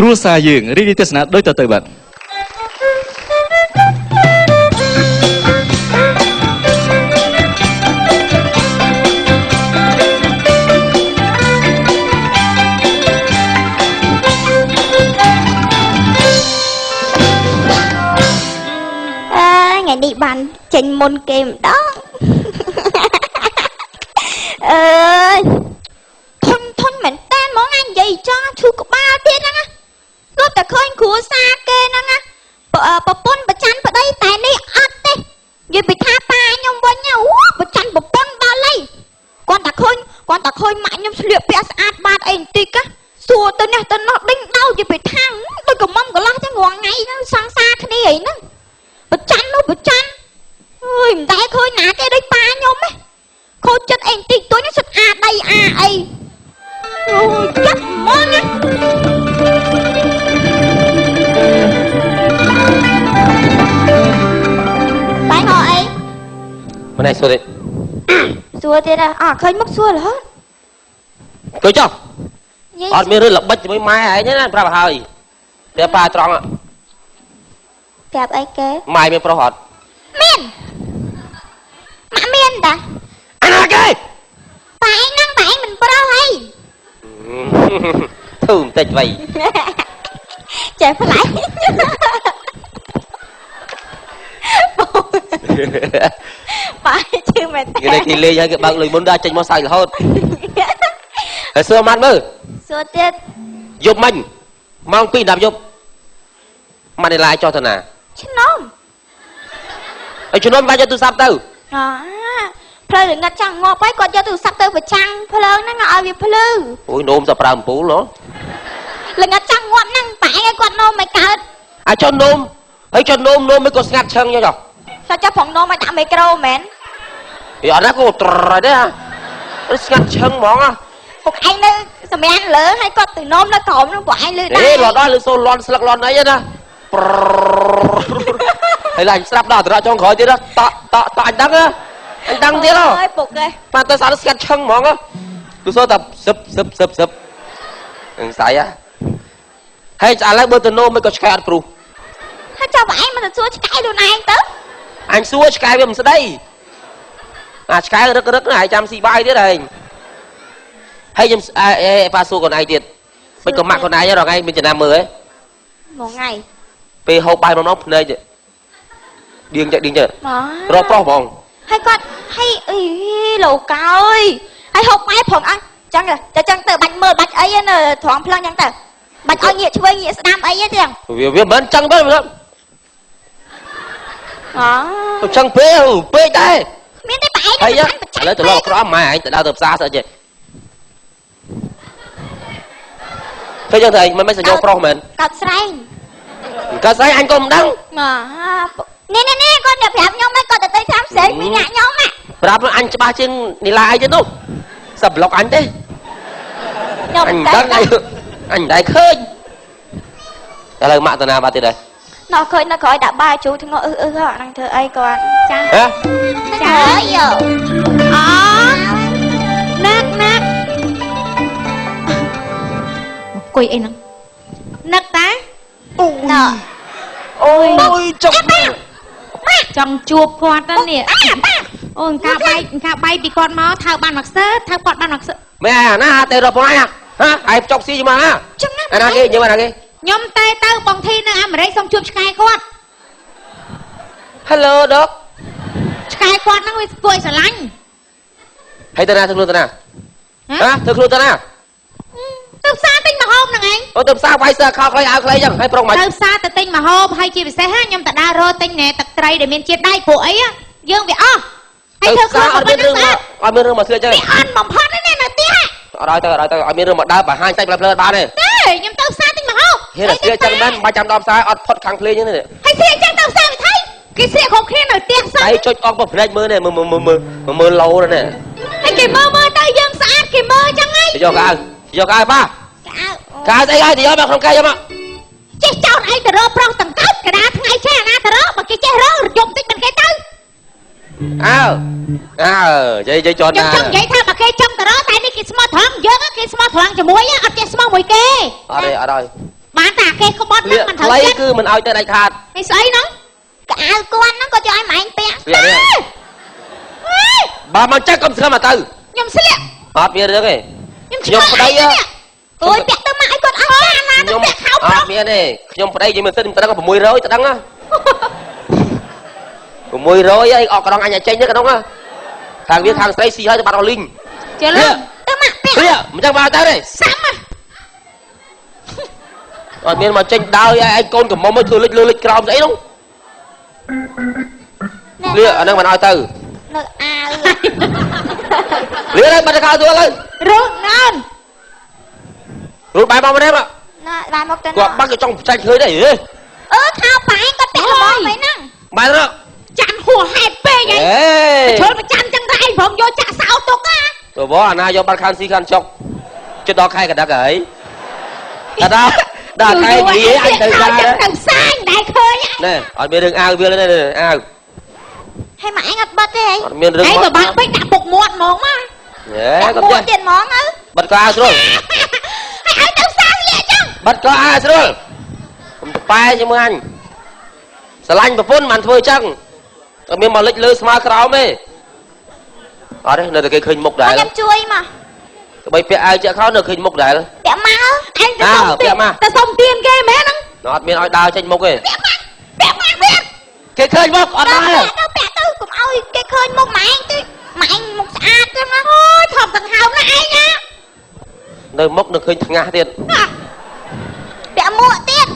គ្រួសារយើងរីករាយទស្សនាដូចតទៅបាទ ថ្ងៃនេះបានចេញមុនគេម្ដងអើយធុញធុញមែនតើហ្មងអញនិយាយចង់ឈឺក្បាលទៀតហ្នឹងណាលុះតែឃើញគ្រួសារគេហ្នឹងណាប្រពន្ធប្រច័នប្តីតែនេះអត់ទេនិយាយពីថាប៉ាខ្ញុំវិញអូប្រច័នប្រពន្ធដល់ហើយគាត់តែឃើញគាត់តែឃើញម៉ាក់ខ្ញុំស្លៀកពាក់ស្អាតបាតអីបន្តិចណាសួរទៅនេះទៅនោះដេញដោនិយាយពីថាដូចកំមុំកន្លោះចឹងរាល់ថ្ងៃហ្នឹងសង្សារគ្នាអីហ្នឹងប្រច័ននោះប្រច័នអើយមិនដែលឃើញណាគេដូចប៉ាខ្ញុំទេខូចចិត្តអីបន្តិចតួចហ្នឹងសិតអាដៃអាអីអូយចាប់ហ្មងណាបាយហៅអី ម្នាក់សួរទេ សួរទៀតអើឃើញមុខសួររហូត គួយចុះអត់មានរឿងល្បិចជាមួយម៉ែឯងទេណាប្រាប់ឲ្យហើយប្រាប់ប៉ាត្រង់ ប្រាប់អីគេ ម៉ែមានប្រុសអត់ មានម៉ាក់មានតា អាណាគេ ប៉ាឯងហ្នឹងប៉ាឯងមិនប្រុសហី ធូរបន្តិចវៃ ចេះប្លែកប៉ាជឿមែន គេគេលេងហើយគេបើកលុយមុនដល់ចេញមកសើចរហូតហើយសួរម៉ាត់មើល សួរទៀត យប់មិញម៉ោង2 10យប់ម៉ាត់នេះឡាយចុះទៅណា ឆ្នំ ហើយឆ្នំបាច់យកទូរស័ព្ទទៅ អាផ្លូវល្ងិតចង់ងាប់ហើយគាត់យកទូរស័ព្ទទៅប្រចាំងភ្លើងហ្នឹងឲ្យវាភ្លឺ អូយនោមសប្រើអំពូលហ៎ ល្ងិតចង់ងាប់ហ្នឹងប៉ែឲ្យគាត់នោមមិនកើត អាចចុះនោមហើយចុះនោមនោមមិនក៏ស្ងាត់ឆឹងចុះ ចុះចុះប្រងនោមឲ្យដាក់មីក្រូមែន អីអត់ណាក៏ត្រយដែរស្ងាត់ឆឹងហ្មង ពួកឯងនៅសម្រានលើហើយគាត់ទៅនោមនៅក្រោមហ្នឹងពួកឯងលឺដែរ អេលន់ដល់លឺសូលន់ស្លឹកលន់អីណាហើយឡើងស្រាប់ដល់ត្រកចុងក្រោយទៀតតក់តក់តក់អញដឹងអញដឹងទៀតហ៎ អើយពុកឯង បាទទៅស្អាតស្ងាត់ឆឹងហ្មងគឺសូតែសឹបសឹបសឹបសឹបអង្ស័យហើយឥឡូវបើទៅនោមមិនក៏ឆ្កែអត់ព្រុស ហើយចុះបើឯងមិនទៅសួរឆ្កែខ្លួនឯងទៅ អញសួរឆ្កែវាមិនស្ដីអាឆ្កែរឹករឹកហើយចាំស៊ីបាយទៀតហើយហើយខ្ញុំអេប៉ាសួរខ្លួនឯងទៀតមិនក៏ម៉ាក់ខ្លួនឯងរាល់ថ្ងៃមានចំណាំមើលហ៎ មួយថ្ងៃពេលហូបបាយម្ដងភ្នែកដៀងចេះដៀងចេះរកប្រុសហ្មង ហើយគាត់ហើយអីលោកើយហើយហូបបាយផងអញចឹងតែចឹងទៅបាច់មើលបាច់អីនៅត្រង់ភ្លឹងចឹងទៅបាច់ឲ្យងាកឆ្វេងងាកស្ដាំអីទេចឹង វាវាមិនចឹងទៅ អូចឹងពេកពេកដែរ មានទេបែង ហើយឥឡូវទៅលោកក្រម៉ែឯងទៅដើរទៅផ្សារស្អីចេះពេលចឹងទៅឯងមិនមិនសញ្ញោប្រុសមែន កើតស្រែង កើតស្រែងអញក៏មិនដឹង នេះនេះនេះគាត់ប្រាប់ខ្ញុំហ្នឹងគាត់ទៅតាមស្រែងពីអ្នកខ្ញុំ ប្រាប់អញច្បាស់ជាងនីឡាអីទេនោះសប្លុកអញទេ ខ្ញុំ អញដឹងអញអញមិនដែលឃើញឥឡូវម៉ាក់តាណាបាត់ទៀតដែរ ណោះឃើញនៅក្រោយដាក់បាយជូរធ្ងន់អឺអឺហ្នឹងធ្វើអីគាត់ចា ហ៎ ចាយោ អូណាក់ណាក់អង្គុយអីហ្នឹងនឹកតា អូយអូយចុក ចង់ជួបគាត់ណានេះអូនកាបែកកាបែកពីគាត់មកថៅបានមកសើថៅគាត់បានមកសើ មែនអាណាតែរកបងឯងហ៎ឯងចុកស៊ីមកណា ចឹងណា អាណាគេញ៉ាំអាណាគេ ខ្ញុំតែទៅបងធីនៅអាមេរិកសូមជួបឆ្កែគាត់ Hello dog ឆ្កែគាត់ហ្នឹងវាគួរឲ្យស្រឡាញ់ ហើយទៅណាធ្វើខ្លួនទៅណាហ៎ធ្វើខ្លួនទៅណា ទៅផ្សារទិញម្ហូបហ្នឹងឯង អូទៅផ្សារវាយសើខោខ្លីអាវខ្លីចឹងហើយប្រុងមក ទៅផ្សារទៅទិញម្ហូបហើយជាពិសេសហ่าខ្ញុំទៅដើររកទិញណែទឹកត្រីដែលមានជាតិដែកព្រោះអីយើងវាអស់ហើយធ្វើខ្លួន អត់មានរឿងមកអត់មានរឿងមកស្លៀកចឹង វាអន់បំផុតណាស់នៅផ្ទះ អត់ឲ្យទៅអត់ឲ្យទៅអត់មានរឿងមកដើរបង្ហាញសាច់ផ្លែផ្លែបានទេ ទេខ្ញុំទៅផ្សារទិញម្ហូប ហេស្លៀកចឹងមែនមិនចាំដល់ផ្សារអត់ផុតខាងភ្លេងទេ ហើយស្លៀកចឹងទៅផ្សារវិថីគេស្លៀកគ្រប់គ្នានៅផ្ទះសោះ ដៃចុចអស់ប្រភ្នែកមើលនេះមើលមើលមើលមើលឡូនេះ ហើយគេមើលមើលទៅយើងស្អាតគេមើលចឹងហើយ យកកៅយកកៅប៉ា កៅ កៅស្អីហើយទៅយកមកក្នុងកែយកមក ចេះចោលឯងទៅរកប្រុសទាំងកោតកដាថ្ងៃចេះអាណាទៅរកបើគេចេះរករយំតិចមិនគេទៅ អើអើនិយាយចន់ណា ខ្ញុំចង់និយាយថាបើគេចង់ទៅរកតែនេះគេស្មោះត្រង់យើងគេស្មោះត្រង់ជាមួយអត់ចេះស្មោះមួយគេ អត់ទេអត់ហើយ បានតែគេក្បត់ហ្នឹងមិនត្រូវ ខ្លីគឺមិនឲ្យទៅដាច់ខាត ហើយស្អីហ្នឹង កៅគាត់ហ្នឹងក៏ចង់ឲ្យម៉ែងពាក់ បើមកចឹងកុំស្ងឹមមកទៅ ខ្ញុំស្លៀក អត់មានរឿងទេ ខ្ញុំប្តីអូយពាក់ទៅមកឲ្យគាត់អស់ចាណាទៅពាក់ខោ ប្រុសអត់មានទេខ្ញុំប្តីយើងមិនសិនខ្ញុំត្រឹង600ត្រឹងណា600អីអកក្រងអញចេញទេក្នុងខាងវាខាងស្រីស៊ីហើយទៅបាត់អស់លីង ចេះលើ ទៅមកពាក់ មិនចឹងមកទៅទេ សាំ អត់មានមកចេញដើរឲ្យកូនកំមុំឲ្យធ្វើលិចលើលិចក្រោមស្អីនោះលៀអានឹងមិនឲ្យទៅ នៅអាវ លៀហើយបាត់ខោទៅលើ រូតណន រូតបាយមកម្នាក់ ណាបាយមកទៅ គាត់បាក់ក៏ចង់ចាញ់ឃើញដែរ អឺខោបាយគាត់ពាក់ល្មមអីហ្នឹង បាយទៅ ចាន់ហួហេតុពេកហីជលប្រចាំចឹងតែឯងព្រមយកចាក់សោទុកណា បបអាណាយកបាត់ខានស៊ីខានចុកចិត្តដល់ខែកដឹកហើយដល់ដល់ខែនិយាយអញទៅសា ទៅសាញដែរឃើញ ណែអត់មានរឿងអាវវាទេអាវ ហើយមកឯងអត់បិទទេ អត់មានរឿង ឯងបើបាក់ពេកដាក់ពុកមាត់ហ្មងមក ហេកុំចេះ ទៀតហ្មងទៅ បិទកអាវស្រួល ហើយឲ្យទៅសាស្លៀកចឹង បិទកអាវស្រួលកុំតប៉ែជាមួយអញស្រឡាញ់ប្រពន្ធមិនធ្វើចឹងតែមានមកលិចលើស្មើក្រោមទេអត់ទេនៅតែគេឃើញមុខដែរ ខ្ញុំជួយមក បីពាក់អាវចាក់ខោនៅឃើញមុខដែរ ពាក់មក ឯងទៅសុំទៀនទៅសុំទៀនគេមែនហ្នឹង អត់មានឲ្យដើរចេញមុខទេ ពាក់មកពាក់មកទៀត គេឃើញមុខអត់ដែរ ទៅពាក់ទៅកុំឲ្យគេឃើញមុខម៉ែងទៅម៉ែងមុខស្អាតចឹងណា អូយថប់ដង្ហើមណាឯងណា នៅមុខនៅឃើញថ្ងាសទៀត ពាក់មួកទៀត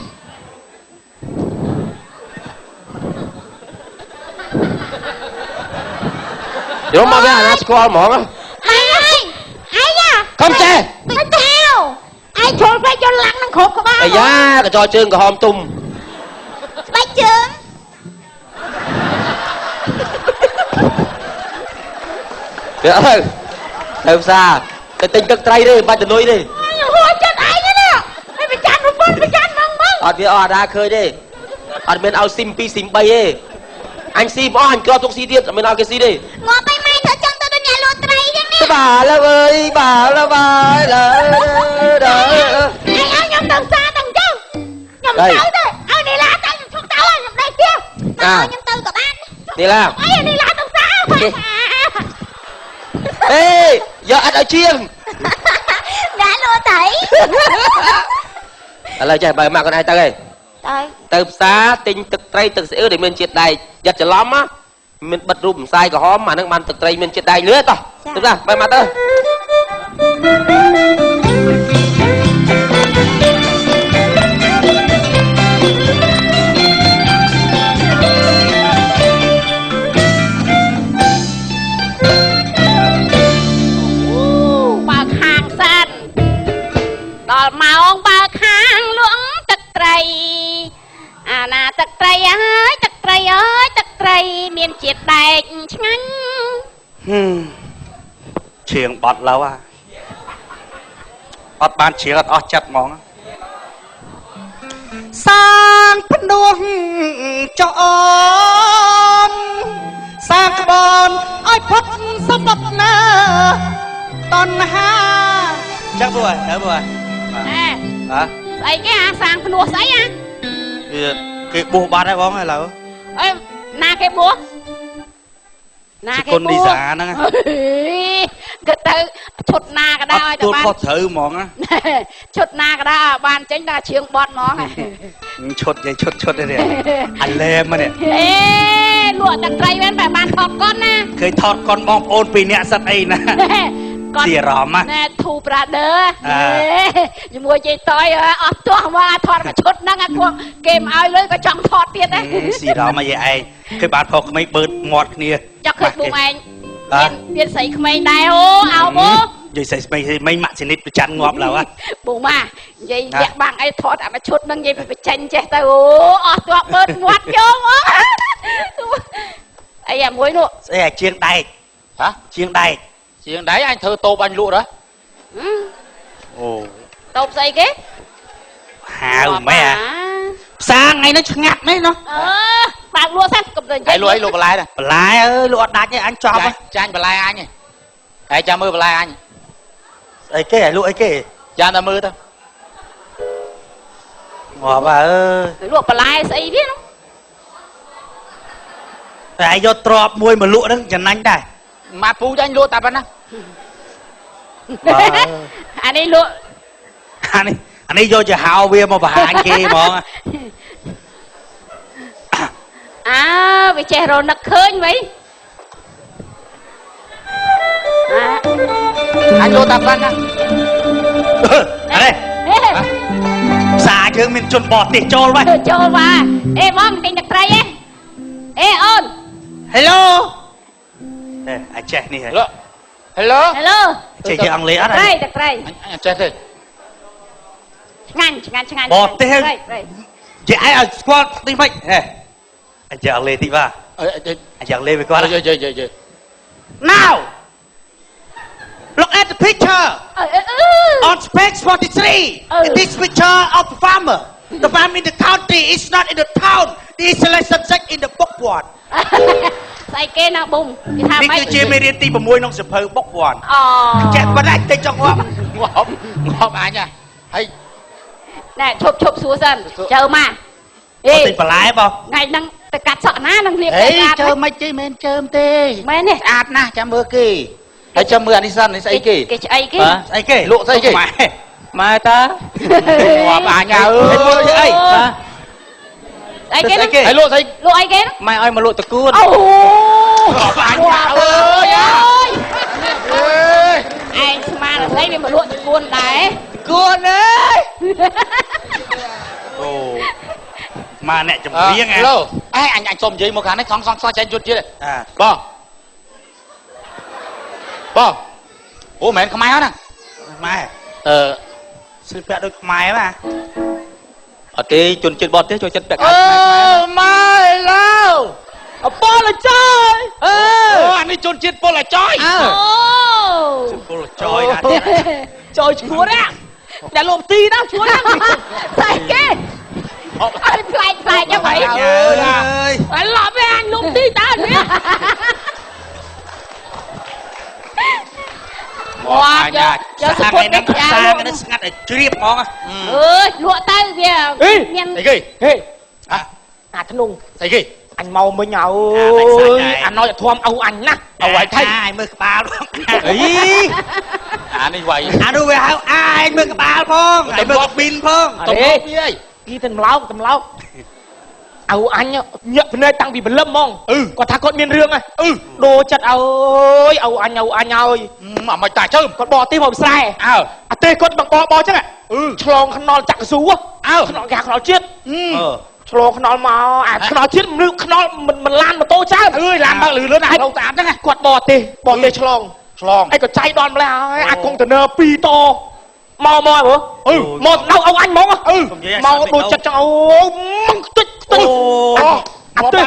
យកមកវាអាណាស្គាល់ហ្មង ហើយឯង កុំចេះ ទៅចោល ឯងជ្រុលពេកយកឡាំងនឹងគ្រប់ក្បាល អាយ៉ាកញ្ចក់ជើងក្រហមទុំ ស្បែកជើង វាអើទៅផ្សារទៅទិញទឹកត្រីទេបាច់ទៅលុយទេ ខ្ញុំហួចចិត្តឯងណាហើយប្រចាំប្រពន្ធប្រចាំហ្មងហ្មង អត់វាអត់អាដាឃើញទេអត់មានឲ្យស៊ីម2ស៊ីម3ទេអញស៊ីបងអញក្រទុកស៊ីទៀតអត់មានឲ្យគេស៊ីទេ ងាប់ឲ្យម៉ែធ្វើចឹងទៅដូចអ្នកលក់ត្រីចឹងនេះ បាទលើអើយបាទលើបាទលើដល់ ឯងឲ្យខ្ញុំទៅផ្សារទៅចឹងខ្ញុំទៅទៅឲ្យនីឡាទៅខ្ញុំឈប់ទៅខ្ញុំដេកទៀត ឲ្យខ្ញុំទៅក៏បាន នីឡា អីនីឡាទៅផ្សារ អេយកអត់ឲ្យជាង អ្នកលក់ត្រី ឥឡូវចេះបើម៉ាក់គាត់ឯងទៅឯងទៅផ្សារទិញទឹកត្រីទឹកស្អ៊ឺដែលមានជាតិដែកយ៉ាត់ច្រឡំណាមានបិទរូបម្សាយក្រហមអាហ្នឹងបានទឹកត្រីមានជាតិដែកលឿតោះទៅណាបើមកទៅ បើខាងសិនដល់ម៉ោងបើខាងលក់ទឹកត្រីអាណាទឹកត្រីអើយទឹកត្រីអើយទឹកត្រីមានជាតិដែកឆ្ងាញ់ ឈៀងបត់ឡូវអត់បានជ្រៀងអត់អស់ចិត្តហ្មងសាងភ្នោះចោនសាងក្បនឲ្យផុតសម្បត្តិណាតណ្ហាចឹងព្រោះហើយព្រោះ អេស្អីគេអាសាងភ្នោះស្អីអា វាគេបួសបាត់ហើយបងឥឡូវ អេណាគេបួសណាគេបួស គុណលីសាហ្នឹង គេទៅឈុតណាក៏ដែរឲ្យតែបាន ខុសត្រូវហ្មង ឈុតណាក៏ដែរឲ្យបានចេញដល់ឈៀងបត់ហ្មង ឈុតយាយឈុតឈុតនេះអាឡែមនេះ អេលក់ទឹកត្រីមែនបែបបានថតកុនណា ឃើញថតកុនបងប្អូនពីរនាក់សិតអីណា គាត់ ជាអារម្មណ៍ ណែ Two Brother ជាមួយយាយតយអស់ទាស់មកថតមួយឈុតហ្នឹងអាពួកគេមិនឲ្យលុយក៏ចង់ថតទៀតដែរ ស៊ីអារម្មណ៍យាយឯងឃើញបានផុសក្មេងបឺតមាត់គ្នា ចង់ឃើញពួកឯងមានស្រីក្មេងដែរអូអោបអូ យាយស្រីក្មេងមិញម៉ាក់សនិតប្រច័នងាប់ឡើយ ពូម៉ានិយាយលាក់បាំងអីថតអាមួយឈុតហ្នឹងនិយាយបញ្ចេញចេះទៅអូអស់ទាស់បឺតមាត់យកមកអីអាមួយនោះ ស្អីអាជាងដែក ហ៎ ជាងដែក ជាងដែកអញធ្វើតូបអញលក់ដល់ អូ តូបស្អីគេ ហាវម៉ែផ្សារថ្ងៃនេះឆ្ងាត់មែនណោះ អឺបើកលក់សិនកុំទៅនិយាយ លក់អីលក់បន្លែដែរ បន្លែអើយលក់អត់ដាច់ទេអញចប់ ចាញ់បន្លែអញហើយចាំមើលបន្លែអញ ស្អីគេឲ្យលក់អីគេ ចាំតែមើលទៅ ងាប់អើយ លក់បន្លែស្អីវានោះ តែឯងយកទ្របមួយមកលក់ហ្នឹងចំណេញដែរ ម៉ាពូអញលក់តែប៉ុណ្ណា អានេះលក់ អានេះយកជាហៅវាមកបង្ហាញគេហ្មង អើវាចេះរនឹកឃើញវិញ អញលក់តែប៉ុណ្ណា អរេផ្សារយើងមានជនបរទេសចូលវិញ ចូលមកអេបងទិញទឹកត្រីហ៎អេអូន Hello អេអាចេះនេះហ៎ Hello Hello ចេះជាអង់គ្លេសអត់ ត្រីទឹកត្រី អញចេះទេ ឆ្ងាញ់ឆ្ងាញ់ឆ្ងាញ់ បរទេសជាឯងឲ្យស្គាល់ទីម៉េចហេអញចេះអង់គ្លេសតិចបាទអញចេះអង់គ្លេសវាគាត់ យយ Now look at the picture on page 43 this picture of the farmer the farm in the county is not in the town this is lesson 6 in the book 1 ស្អីគេណាប៊ុំគេថាម៉េច នេះគឺជាមេរៀនទី6ក្នុងសៀវភៅបុកវ័ន អូ ចេះប៉ុណ្ណាតិចចង់ងាប់ ងាប់ងាប់អញហើយ ណែឈប់ឈប់សួរសិនជើមក អេទិញបន្លែបង ថ្ងៃហ្នឹងទៅកាត់សក់ណានឹងលៀប អេជើមិនទេមិនជើមទេ មែនទេ ស្អាតណាស់ចាំមើលគេហើយចាំមើលអានេះសិននេះស្អីគេ គេស្អីគេ ស្អីគេ លក់ស្អីគេ ម៉ែតា ងាប់អញអើយ អី ស្អីគេ ហើយលក់ស្អី លក់អីគេ ម៉ែឲ្យមកលក់តកួន អូ ងាប់អញអើយ ឯងស្មានស្អីវាមកលក់តកួនដែរ តកួនអើយ អូមកអ្នកចម្រៀង ហ៎ឡូអេអញអញសុំនិយាយមកខាងនេះសងសងសចេញយុទ្ធទៀតបងបងអូមិនមែនខ្មែរណា ខ្មែរអឺស្លៀកពាក់ដូចខ្មែរបាទ អត់ទេជនជាតិបរទេសចូលចិត្តពាក់ខោខ្មែរ អឺម៉ែឡៅ អពលចយអឺ អានេះជនជាតិពលចយ អូ ពលចយណាទៀត ចយឈួតណាអ្នកលោកទីណាឈួតណា ស្អីគេអត់ប្លែកប្លែកហ្នឹងហី អើយ អឡប់ឯអញលោកទីតើនេះ ងាប់យកយកសពុតនេះ ខ្សានេះស្ងាត់ឲ្យជ្រាបហ្មង អើយលក់ទៅវាមាន អីគេ ហេអាធ្នង ស្អីគេ អញមកមិញអើយអាណយធំឪអញណាស់ ឪឲ្យថៃ អាយមើលក្បាលផង អី អានេះវាយ អានោះវាហៅអាយមើលក្បាលផងអាយមើលប៊ីនផង ទៅពីអី គីទៅម្លោកតម្លោកឪអញញាក់ភ្នែកតាំងពីព្រលឹមហ្មងគាត់ថាគាត់មានរឿងហ៎ដូរចិត្តអើយឪអញឪអញអើយ មកមិនតាជើម គាត់បរទេសមកស្រែ អើ អាទេគាត់បបចឹងឆ្លងខ្នល់ចាក់កស៊ូ អើ ខ្នល់គេខ្នល់ជាតិឆ្លងខ្នល់មកអាខ្នល់ជាតិឬខ្នល់មិនឡានម៉ូតូច្រើន អើយឡានបើកលឺលឿនអាផ្លូវស្អាតហ្នឹង គាត់បរទេសបរទេសឆ្លង ឆ្លង អីក៏ចៃដល់ម្ល៉េះហើយអាកុងតឺន័រ2តមកមកហ៎មកដៅឪអញហ្មងមកដូចចិត្តចឹងអូមកខ្ទេចខ្ទេចអាទេ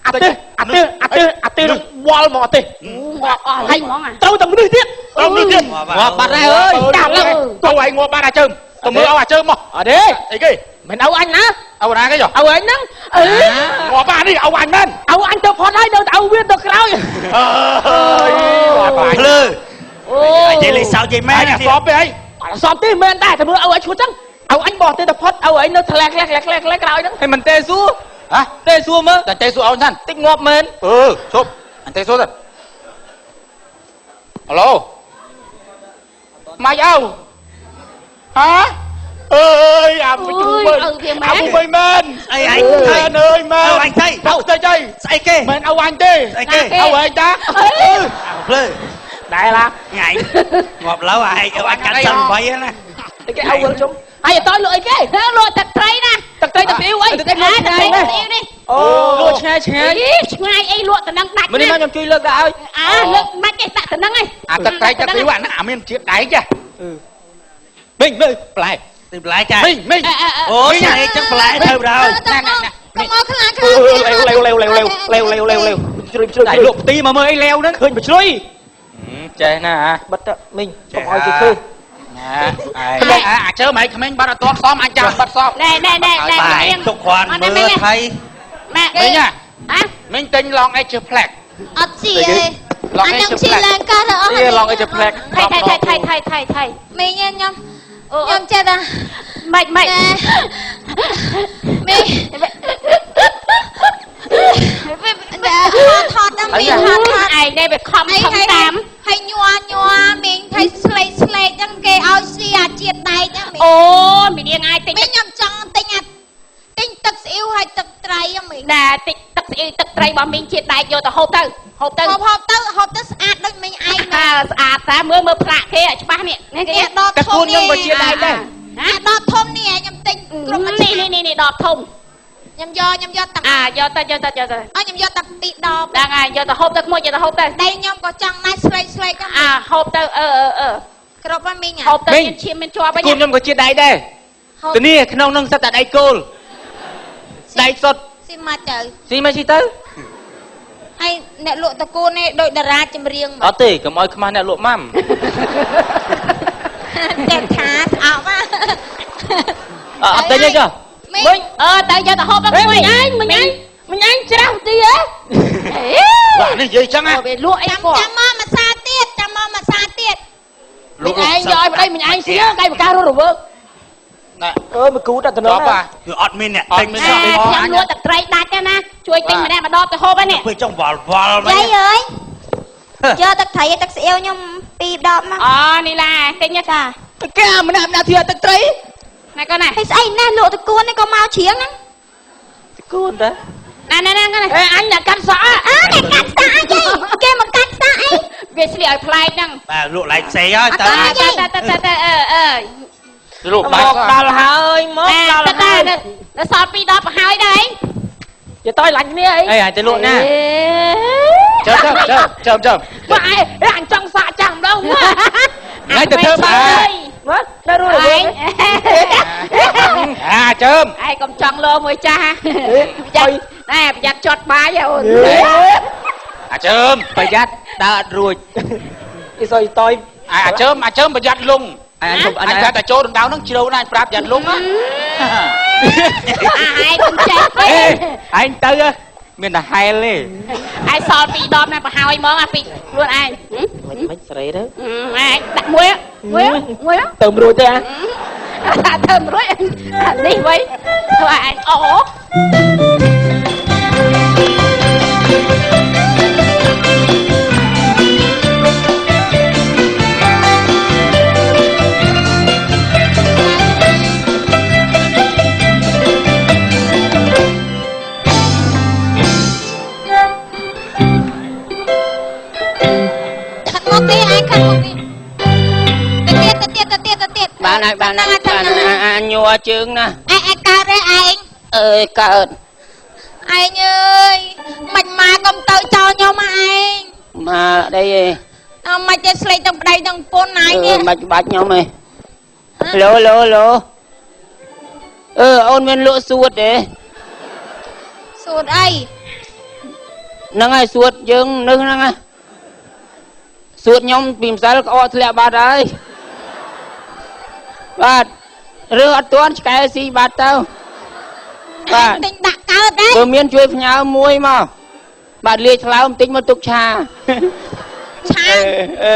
អាទេអាទេអាទេអាទេវល់មកអាទេ ងាប់អស់ហើយហ្មង ត្រូវតែមនុស្សទៀត ត្រូវមនុស្សទៀត ងាប់បាត់ហើយអើយ ដាក់ឡើង ទៅឲ្យងាប់បាត់អាជើមទៅមើលឲ្យអាជើមមក អត់ទេ អីគេ មិនឪអញណា ឪណាគេចុះ ឪអញហ្នឹងអឺ ងាប់បាត់នេះឪអញមែន ឪអញទៅផុតហើយនៅតែឪវាទៅក្រោយ អើយ ភ្លើ អូ និយាយលេងសើចនិយាយមែន អញសពទេអី អត់សមទេមែនដែរតែមើលឪអញឈួតចឹងឪអញបោះទេទៅផុតឪអញនៅថ្លែក្លែក្លែក្លែក្លែក្រោយហ្នឹង ហើយមិនទេសួរ ហ៎ ទេសួរមើល តែទេសួរអូនសិន តិចងាប់មែន អឺជប់អញទេសួរទៅហៅឡូម៉ាច់ឪហ៎អើយអាមួយជូមើលអាមួយមែន អីអញ មែនអើយមែន ឪអញថៃ ទៅទៅចៃ ស្អីគេ មែនឪអញទេ ស្អីគេ ឪឯងតា ភ្លើ ដែរឡា ថ្ងៃងាប់ឡូវឯងឪអញកាត់សិន8ណា គេឪវិលជុំ ហើយអត់លក់អីគេលក់ទឹកត្រីណា ទឹកត្រីទឹកស៊ីអ៊ីវអី ទឹកត្រីទឹកស៊ីអ៊ីវនេះ អូ លក់ឆ្ងាយឆ្ងាយ ឆ្ងាយអីលក់តំណឹងដាច់ មិននេះមកខ្ញុំជួយលើកដាក់ឲ្យ អើលើកមិនទេដាក់តំណឹងឯង អាទឹកត្រីទឹកស៊ីអ៊ីវអាហ្នឹងអាមានជាតិដែក មីងមើលបន្លែ ទីបន្លែចា មីងមីង អូយអីចឹងបន្លែទៅដល់ ណែណែកុំមកខ្លាចខ្លាច លេវលេវលេវលេវលេវលេវលេវលេវជ្រុយជ្រុយ តែលក់ផ្ទីមកមើលអីលាវហ្នឹង ឃើញបជ្រុយ ចេះណា បិទមីងកុំឲ្យគេឃើញ ណាឯងអាជើមឯងក្មេងបាត់អត់ទាន់សមអញចាំបាត់សម ណែណែណែណែ បាយទុកគ្រាន់មើលថៃ ម៉ែ មីង ហ៎ មីងទិញឡងអីជើផ្លែក អត់ជីទេអាខ្ញុំជីឡើងកាត់អស់ ឡងអីជើផ្លែក ថៃថៃថៃថៃថៃថៃថៃ មីងខ្ញុំខ្ញុំចេះតែ មិនមិនមីថតដល់មីថតថត ឯងនេះវាខំខំតាម ហើយញ័រញ័រមីង ហើយស្លេកស្លេកហ្នឹង គេឲ្យស៊ីអាជាតិដែកហ្នឹងមី អូមីនាងឯងទិញ មីខ្ញុំចង់ទិញអាទិញទឹកស្អ៊ីវហើយទឹកត្រីហ្នឹងមី ណាទិញទឹកស្អ៊ីវទឹកត្រីរបស់មីងជាតិដែក យកទៅហូបទៅ ហូបទៅ ហូបហូបទៅហូបទៅស្អាតដូចមីងឯង អើស្អាតតា មើលមើលផ្លាកគេឲ្យច្បាស់នេះ នេះគេដប ធំ នេះខ្ញុំក៏ជាតិដែកដែរ អាដបធំនេះខ្ញុំទិញគ្រប់ នេះនេះនេះដបធំ ខ្ញុំយកខ្ញុំយកតា អាយកទៅយកទៅយកទៅ អើខ្ញុំយកតាពីរដប ហ្នឹងហើយ យកទៅហូបទៅ ក្មួយយកទៅហូបទៅ ដៃខ្ញុំក៏ចង់ដែរ ស្លេកស្លេកហ្នឹង អាហូបទៅ អឺអឺអឺគ្រប់ហើយមីង ហូបទៅមានឈាមមានជាប់វិញ គូខ្ញុំក៏ជាដៃដែរទៅ នេះក្នុងនឹងសិតតែដៃគោល ដៃសុត ស៊ីមកទៅ ស៊ីមកស៊ីទៅ ហើយអ្នកលក់តកូននេះដូចតារាចម្រៀង អត់ទេ កុំឲ្យខ្មាស់អ្នកលក់ម៉ាំ តែថាស្អប់ អត់ទេចុះ មិញអឺទៅយកទៅហូបទៅ មិញឯងមិញឯងមិញឯងច្រាស់ទីហ៎ បាទ នេះនិយាយចឹងណា វាលក់អី គាត់ចាំមកមួយសាទៀត ចាំមកមួយសាទៀត មិញឯងយកឲ្យប្តីមិញឯងសៀកៃបការរស់រវើកណែ អើមកគូដាក់តំណង បាទ វាអត់មានអ្នកទិញសោះ ខ្ញុំលក់ទឹកត្រីដាច់ណា ជួយទិញម្នាក់ម្ដងទៅហូបហ្នឹង ពេលចង់វល់វល់ យាយអើយ យកទឹកត្រីទឹកស្អៀវខ្ញុំពីរដបមក អូនេះឡាទិញចា គេម្នាក់ម្នាក់ធាទឹកត្រី ណែកូនណា ហើយស្អីណាលក់តកួននេះក៏មកជ្រៀងហ្នឹង តកួនតា ណែណែណែ អេអញអ្នកកាត់សក់ អើអ្នកកាត់សក់អីគេមកកាត់សក់អី វាស្លៀកឲ្យប្លែកហ្នឹង បាទ លក់ឡៃផ្សេងហើយ តើតើតើតើអឺអឺ លក់បាច់ដល់ហើយ មកដល់ហើយ ដល់សល់ពីរដបប្រហើយដែរ យាយតយឡាញ់គ្នាអី អីអញទៅលក់ណា ចាំចាំចាំចាំចាំ មកឯងអញចង់សាកចាំម្ដង ថ្ងៃទៅធ្វើបាយ មកនៅរស់រវើក អាជើម ឯងកុំចង់លោមួយចាស់ ប្រយ័ត្នណែប្រយ័ត្នចត់បាយអូន អាជើម ប្រយ័ត្នដើរអត់រួច អ៊ីសុយតយ អាជើមអាជើមប្រយ័ត្នលង អញ អញថាតែចូលដណ្ដៅហ្នឹងជ្រៅណាស់ អញប្រាប់ប្រយ័ត្នលងណា អាឯងកុំចេះពេក ឯងទៅមានតែហែលទេ ឯងសល់ពីរដបណាប្រហើយហ្មង អាពីខ្លួនឯង មិនមិនស្រីទៅ ឯងដាក់មួយមួយមួយ ទៅរួចទេ អាទៅរួចនេះវិញធ្វើឯងអូ បានហើយ បានហើយ បានអាញ័រជើងណា ឯងឯងកើតទេឯង អើយកើត ឯងអើយ មិនមកកុំទៅចោលខ្ញុំឯង មកអីឯង អើមិនទេ ស្លេកទាំងប្តីទាំងប្រពន្ធឯងនេះ មិនបាច់ខ្ញុំឯង ឡូឡូឡូ អឺអូនមានលក់សួតទេ សួតអី ហ្នឹងហើយ សួតយើងនៅហ្នឹងណា សួតខ្ញុំពីម្សិលក្អកធ្លាក់បាត់ហើយ បាទ រើសអត់ទាន់ ឆ្កែស៊ីបាត់ទៅ បាទ ទិញដាក់កើតដែរ បើមានជួយផ្ញើមួយមក បាទ លាយថ្លើមបន្តិចមកទុកឆា ឆា អឺ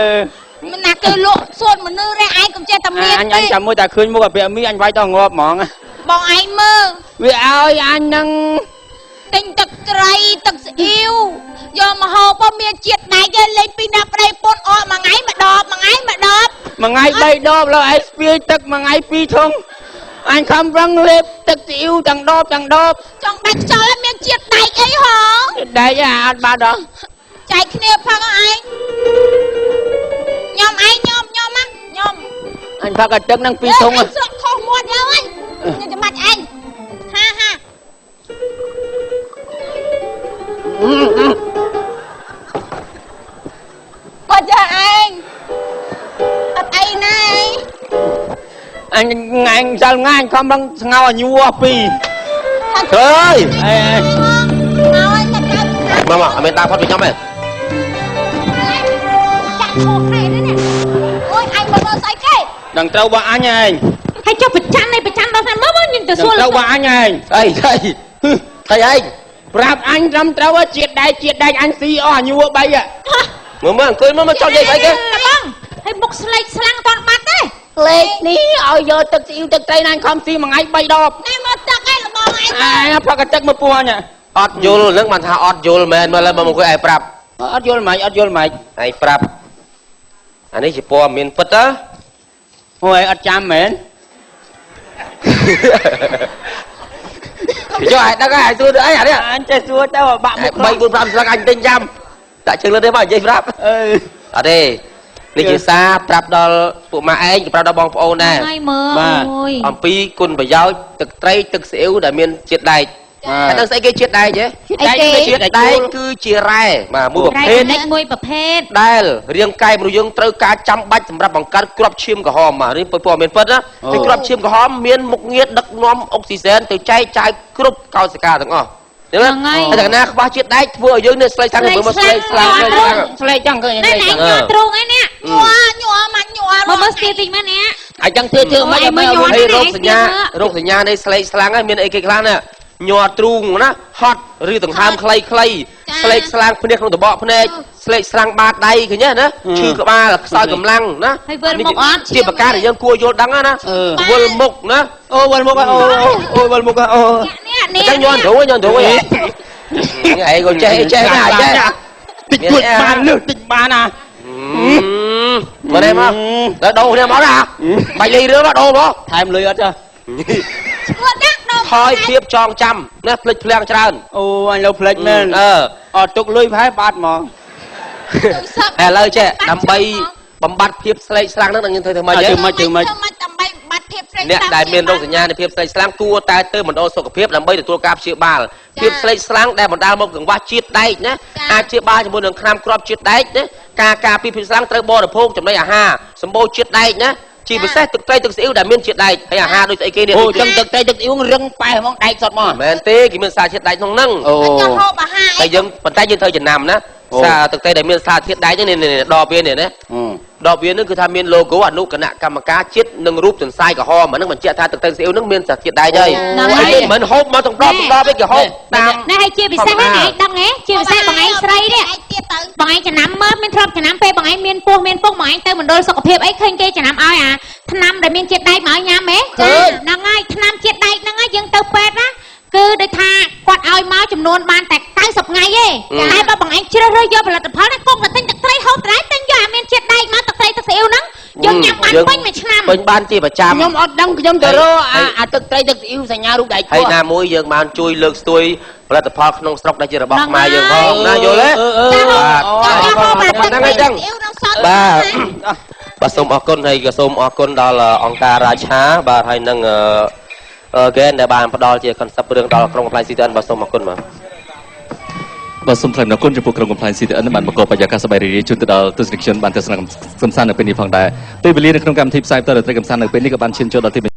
មិនណា គេលក់សួតមនុស្សរះឯងកុំចេះតែមាន អញអញចាំមួយតែឃើញមុខអាពាក់មី អញវាយដល់ងាប់ហ្មង បងឯងមើល វាឲ្យអញនឹង ទិញទឹកត្រីទឹកស្អ៊ីវយកមកហូប មានជាតិដែកលេងពីណាប្តីពុនអស់ មួយថ្ងៃមួយដប មួយថ្ងៃមួយដប មួយថ្ងៃ3ដប ឡើយឯងស្ពាយទឹកមួយថ្ងៃ2ធុង អញខំប្រឹងលេបទឹកស៊ីអ៊ូទាំងដបទាំងដប ចង់ដាច់ខ្យល់ មានជាតិដែកអីហង ដែកអត់បាត់ហ៎ ចែកគ្នាផឹកឯង ញ៉ុំឯងញ៉ុំញ៉ុំណាញ៉ុំ អញផឹកតែទឹកហ្នឹង2ធុង ស្រក់ខុសមាត់យកហ្នឹង ខ្ញុំចាំបាច់ឯងហាហា គាត់យកឯងអត់អីណា អញថ្ងៃសិលថ្ងៃខំបងស្ងោឲ្យញ័រពីរ អើយ អេ មកមកអត់មានដើរផុតពីខ្ញុំទេ ចាក់ឈោខែនេះអូយអញមកមើលស្អីគេ ដឹងត្រូវបើអញឯង ហើយចុះប្រច័នឯប្រច័នដល់ថាមើលមើលខ្ញុំទៅសួរ ត្រូវបើអញឯង ស្អីស្អីស្អីឯង ប្រាប់អញត្រឹមត្រូវ ជាតិដែកជាតិដែកអញស៊ីអស់ញួរ3 មើលមើលអង្គុយមើលមើលចង់និយាយស្អីគេ បងហើយមុខស្លេកស្លាំងតន់បាត់ទេ លេខនេះឲ្យយកទឹកស៊ីអ៊ីវទឹកត្រីណាញ់ខំស៊ីមួយថ្ងៃ3ដប ណែមកទឹកឯងលបងឯង អាផឹកទឹកមកពោះអញ អត់យល់នឹងបានថាអត់យល់មែនមើលឡើយមកអង្គុយឯងប្រាប់ អត់យល់ម៉េចអត់យល់ម៉េច ឯងប្រាប់អានេះជាព័ត៌មានពិតណា អូយអត់ចាំមែន ចុះឯងដឹងហើយឯងសួរទៅអីអានេះ អញចេះសួរទៅបាក់មុខ 3 4 5ស្លឹកអញទិញចាំដាក់ជើងលើទេមកនិយាយប្រាប់ អឺ អត់ទេនេះជាសារប្រាប់ដល់ពួកម៉ាឯងប្រាប់ដល់បងប្អូនដែរ ហើយមើលអូយ អំពីគុណប្រយោជន៍ទឹកត្រីទឹកស៊ីអ៊ីវដែលមានជាតិដែក តែដឹងស្អីគេជាតិដែកទេជាតិដែកគឺជារ៉ែបាទមួយប្រភេទ មួយប្រភេទ ដែលរាងកាយមនុស្សយើងត្រូវការចាំបាច់សម្រាប់បង្កើតគ្រាប់ឈាមក្រហមបាទនេះព័ត៌មានពិតណាគឺគ្រាប់ឈាមក្រហមមានមុខងារដឹកនាំអុកស៊ីសែនទៅចែកចាយគ្រប់កោសិកាទាំងអស់ហ្នឹងហើយតែណាខ្វះជាតិដែកធ្វើឲ្យយើងនេះស្លេកស្លាំងមើលមកស្លេកស្លាំង ស្លេកចឹងឃើញ នេះញ័រទ្រូងឯនេះ ញ័រញ័រមកញ័រ មើលមើលស្ទាតិចមើលនេះ អញ្ចឹងធ្វើធ្វើមិនឲ្យ មើលញ័រ ហើយរោគសញ្ញារោគសញ្ញានៃស្លេកស្លាំងហើយមានអីគេខ្លះណាញ័រទ្រូងណាហត់ឬដង្ហើមខ្លីខ្លីស្លេកស្លាំងភ្នែកក្នុងតបកភ្នែកស្លេកស្លាំងបាតដៃឃើញទេណាឈឺក្បាលខ្សោយកម្លាំងណា ហើយវិលមុខអត់ ជាប្រការដែលយើងគួរយល់ដឹងណាវិលមុខណា អូវិលមុខអូអូវិលមុខអូ នេះនេះ ចឹងញ័រទ្រូងញ័រទ្រូងឯងក៏ចេះចេះណាចេះ តិចួចបានលឺតិចបានណា មកនេះមកដល់ដូរគ្នាមកណាបាច់លេងរឿងមកដូរមក ថែមលុយអត់ចា ឈួតណាស់ដូរ ថយភាពចងចាំណាភ្លេចភ្លាំងច្រើន អូអញលើភ្លេចមែន អឺ អត់ទុកលុយប្រហែលបាត់ហ្មង ឥឡូវចេះដើម្បីបំបត្តិភាពស្លេកស្លាំងហ្នឹងយើងធ្វើធ្វើម៉េច ធ្វើម៉េចធ្វើម៉េច ដើម្បីបំបត្តិភាពស្លេកស្លាំង អ្នកដែលមានរោគសញ្ញានៃភាពស្លេកស្លាំងគួរតែទៅមណ្ឌលសុខភាពដើម្បីទទួលការព្យាបាលភាពស្លេកស្លាំងដែលបណ្ដាលមកកង្វះជាតិដែកណាអាចព្យាបាលជាមួយនឹងថ្នាំគ្រាប់ជាតិដែកណាការការពារភាពស្លាំងត្រូវបរិភោគចំណីអាហារសម្បូរជាតិដែកណាជាពិសេសទឹកត្រីទឹកស៊ីអ៊ីវដែលមានជាតិដែកហើយអាហារដូចស្អីគេនេះ អូចឹងទឹកត្រីទឹកស៊ីអ៊ីវរឹងប៉ែហ្មងដែកសុតមក មែនទេគេមានសារជាតិដែកក្នុងហ្នឹង អូ ហូបអាហារ តែយើងប៉ុន្តែយើងត្រូវចំណាំណាសារទឹកត្រីដែលមានសារធាតុដែកនេះនេះដបវានេះណាដបវានេះគឺថាមាន logo អនុគណៈកម្មការជាតិនិងរូបទន្សាយក្រហមអាហ្នឹងបញ្ជាក់ថាទឹកត្រីស៊ីអ៊ីវហ្នឹងមានសារធាតុដែកហើយហើយមិនហូបមកទាំងដបទាំងដបទេគេហូបតាម នេះហើយជាពិសេសហ្នឹងឯងដឹងទេជាពិសេសបងឯងស្រីនេះបងឯងចំណាំមើលមានធ្លាប់ចំណាំពេលបងឯងមានពោះមានពុកបងឯងទៅមណ្ឌលសុខភាពអីឃើញគេចំណាំឲ្យអាថ្នាំដែលមានជាតិដែកមកឲ្យញ៉ាំហ៎ហ្នឹងហើយថ្នាំជាតិដែកហ្នឹងហើយយើងទៅពេទ្យណាគឺដូចថាគាត់ឲ្យមកចំនួនបានតែ90ថ្ងៃទេតែបើបងឯងជ្រើសរើសយកផលិតផលណាគង់តែទិញទឹកត្រីហូបតែទិញយកអាមានជាតិដែកមកទឹកត្រីទឹកស៊ីអ៊ីវហ្នឹងយើងញ៉ាំបានពេញមួយឆ្នាំ ពេញបានជាប្រចាំ ខ្ញុំអត់ដឹងខ្ញុំទៅរកអាទឹកត្រីទឹកស៊ីអ៊ីវសញ្ញារូបដែក ហើយណាមួយយើងបានជួយលើកស្ទួយផលិតផលក្នុងស្រុកដែលជារបស់ខ្មែរយើងផងណាយល់ទេបាទហ្នឹងហើយចឹងបាទបាទសូមអរគុណហើយក៏សូមអរគុណដល់អង្គការរាឆាបាទហើយនឹងហ្គេនដែលបានផ្ដល់ជា concept រឿងដល់ក្រុម Compliance CTN បាទសូមអរគុណបាទ បាទសូមថ្លែងអំណរគុណចំពោះក្រុម Compliance CTN បានបង្កបរិយាកាសសប្បាយរីករាយជូនទៅដល់ទស្សនិកជនបានទស្សនាកំសាន្តនៅពេលនេះផងដែរពេលវេលានៅក្នុងកម្មវិធីផ្សាយផ្ទាល់ត្រីកំសាន្តនៅពេលនេះក៏បានឈានចូលដល់ទី